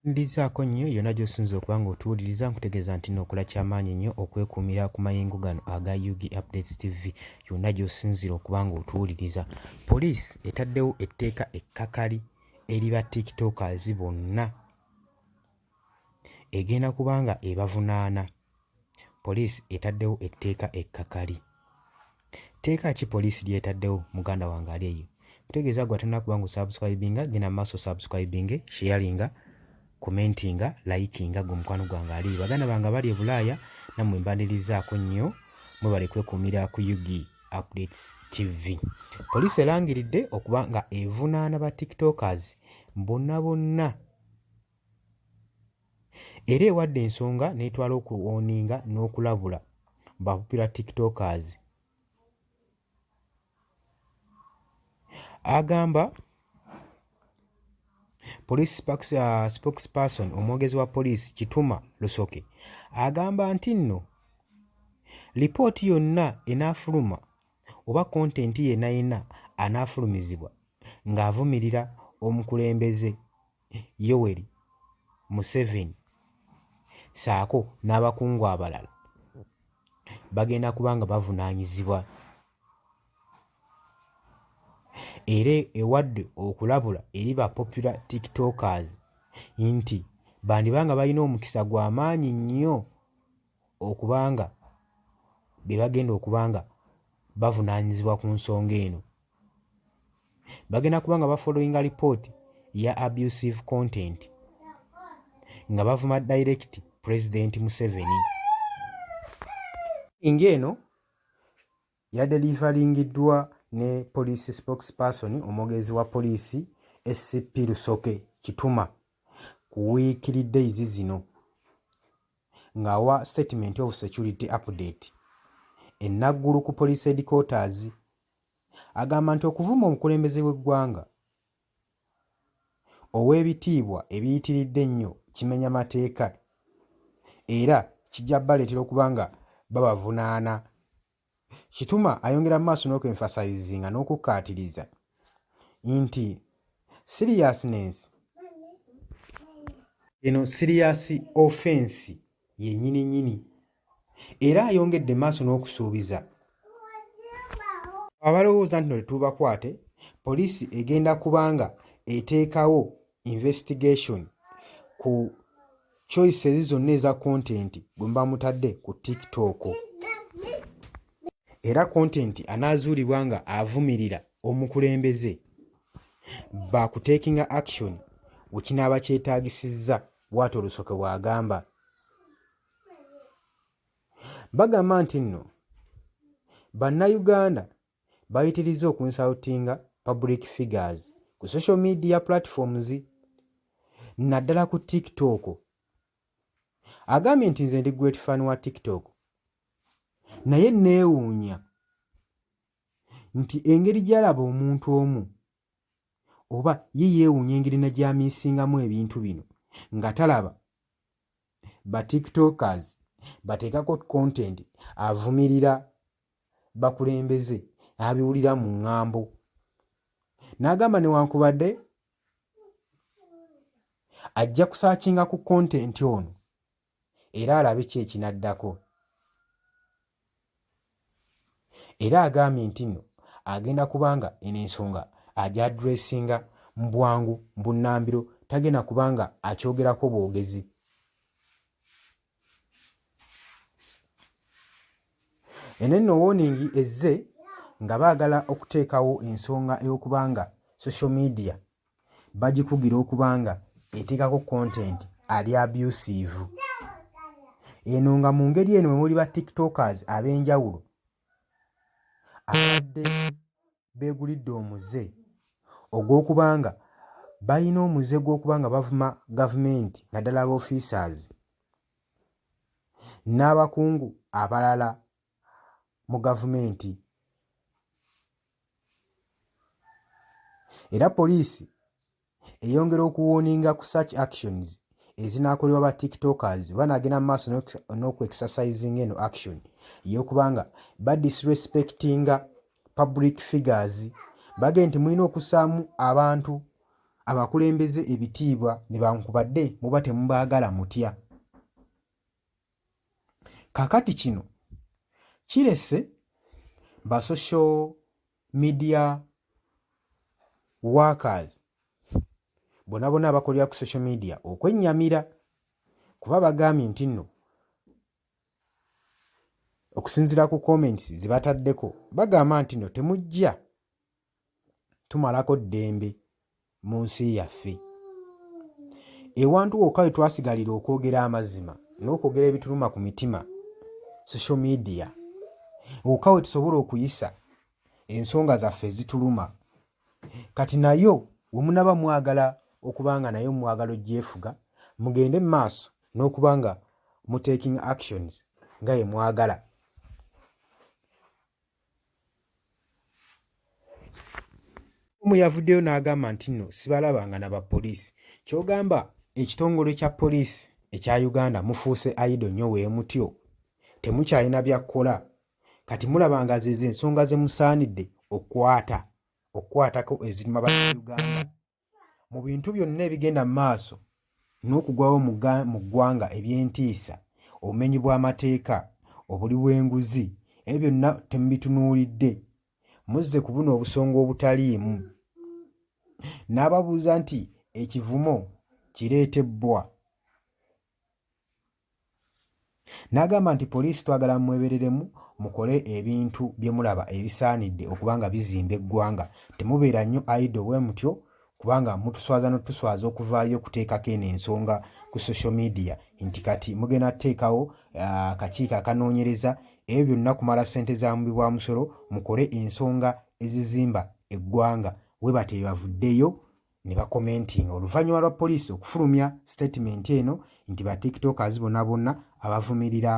Ndizaako nnyo yonna gy'osinze okuba ng'otuwuliriza. Nkutegeeza nti n'okola kyamaanyi nnyo okwekuumira ku mayengo gano aga UG Updates TV yonna gy'osinziira okuba ng'otuwuliriza. Poliisi etaddewo etteeka ekkakali eri ba tiktokers bonna, egenda kuba nga ebavunaana. Poliisi etaddewo etteeka ekkakali. Tteeka ki poliisi ly'etaddewo muganda wange ali eyo? Kutegeeza gwe atanaba kuba nga osubscribinga, genda mu maaso osubscribinge, sharinga, commentinga, likinga gwe mukwano gwange ali eyo. Baganda bange abali e Bulaaya nammwe mbanirizaako nnyo, mwebale kwekuumira ku UG Updates TV. Poliisi erangiridde okuba nga evunaana ba tiktokers bonna bonna Era ewadde ensonga n'etwala okuwooninga n'okulabula ba popular tiktokers. Agamba Police spokesperson omwogezi wa poliisi Kituma Lusoke agamba nti nno lipooti yonna enaafuluma oba kontenti yenna yenna anaafulumizibwa ng'avumirira omukulembeze Yoweri Museveni saako n'abakungu abalala bagenda kuba nga bavunaanyizibwa era ewadde okulabula eri ba popular tiktokers nti bandiba nga balina omukisa gwa maanyi nnyo okuba nga be bagenda okuba nga bavunaanyizibwa ku nsonga eno. Bagenda kuba nga bafollowinga lipooti ya abusive content nga bavuma direct Pulezidenti Museveni. Ng'eno yadelivalingiddwa ne police spokesperson omwogezi wa poliisi SCP Rusoke Kituma ku weekly days zino ng'awa statement of security update e Naggulu ku police headquarters. Agamba nti okuvuma omukulembeze w'eggwanga ow'ebitiibwa ebiyitiridde ennyo kimenya mateeka era kijja baleetera okuba nga babavunaana. Kituma ayongera mu maaso n'okuemphasizinga n'okukkaatiriza nti seriousness eno serious offense yennyini nnyini era ayongedde maaso n'okusuubiza abalowooza nti no tetuubakwate poliisi egenda kubanga eteekawo investigation ku choices zonna eza content gwe muba mutadde ku TikTok era content anaazuulibwa nga avumirira omukulembeze bakutekinga action wekinaaba kyetaagisizza, bwatyo Olusoke bw'agamba. Bagamba nti nno bannayuganda bayitirizza okunsultinga public figures ku social media platforms naddala ku TikTok. Agambye nti nze ndi great fan wa TikTok naye neewuunya nti engeri gy'alaba omuntu omu oba ye yeewuunya engeri na gy'amiisingamu ebintu bino nga talaba ba tiktokers bateekako content avumirira bakulembeze abiwulira mu ŋŋambo n'agamba newankubadde ajja kusaakinga ku content ono era alabe ki ekinaddako. Era agambye nti nno agenda kuba nga eno ensonga agyaddressinga mu bwangu mu bunnambiro tagenda kuba nga akyogerako bwogezi. Eno nno warning ezze nga baagala okuteekawo ensonga ey'okuba nga social media bagikugira okuba nga eteekako content ali abusive eno nga mu ngeri eno mwe muli ba tiktokers ab'enjawulo abadde beegulidde omuze ogw'okuba nga balina omuze gw'okuba nga bavuma gavumenti naddala aba officers n'abakungu abalala mu gavumenti era poliisi eyongera okuwooninga ku such actions ezinaakolebwa ba tiktokers banaagenda mu maaso n'okuexercising eno action ey'okuba nga badisrespectinga public figures bagee nti mulina okussaamu abantu. abakulembeze ebitiibwa nebankubadde muba temubaagala mutya. Kakati kino kirese ba social media workers bona bona abakolera ku social media okwennyamira kuba bagambye nti nno okusinziira ku comments zebataddeko bagamba nti no temujja tumalako ddembe mu nsi yaffe. Ewantu wokka we twasigalira okwogera amazima n'okwogera ebituluma ku mitima, social media wokka we tusobola okuyisa ensonga zaffe ezituluma. Kati nayo we munaba mwagala okuba nga nayo mwagala ogyefuga, mugende mu maaso n'okuba nga mu taking actions nga ye mwagala. Omu yavuddeyo n'agamba nti nno sibalabanga na ba poliisi. Ky'ogamba ekitongole kya poliisi ekya Uganda mufuuse ayido nnyo weemutyo? Temukyalina bya kukola? Kati mulaba nga zeezo ensonga ze musaanidde okukwata okukwatako eziruma Bannayuganda? Mu bintu byonna ebigenda mu maaso n'okugwawo mu ggwanga eby'entiisa, obumenyi bw'amateeka, obuli bw'enguzi, ebyo byonna temubitunuulidde. Muzze ku buno obusonga obutaliimu. N'ababuuza nti ekivumo kireete bbwa. N'agamba nti poliisi twagala mwebereremu mukole ebintu bye mulaba ebisaanidde okuba nga bizimba eggwanga. Temubeera nnyo idle bwe mutyo kubanga mutuswaza n'otutuswaza okuvaayo okuteekako eno ensonga ku social media nti kati mugenda kuteekawo ah, akakiiko akanoonyereza ebyo byonna kumala ssente za mubi bwa musolo mukole ensonga ezizimba eggwanga webatyo bebavuddeyo ne bakomentinga oluvannyuma lwa poliisi okufulumya sitatimenti eno nti ba tiktokers bonna bonna abavumirira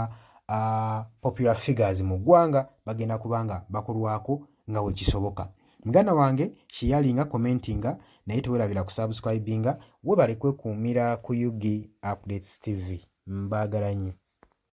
uh, popular figures mu ggwanga bagenda kuba nga bakolwako nga wekisoboka. Muganda wange shiyalinga commentinga naye tewerabira kusubscribinga webale kwekuumira ku UG Updates TV mbaagala nnyo.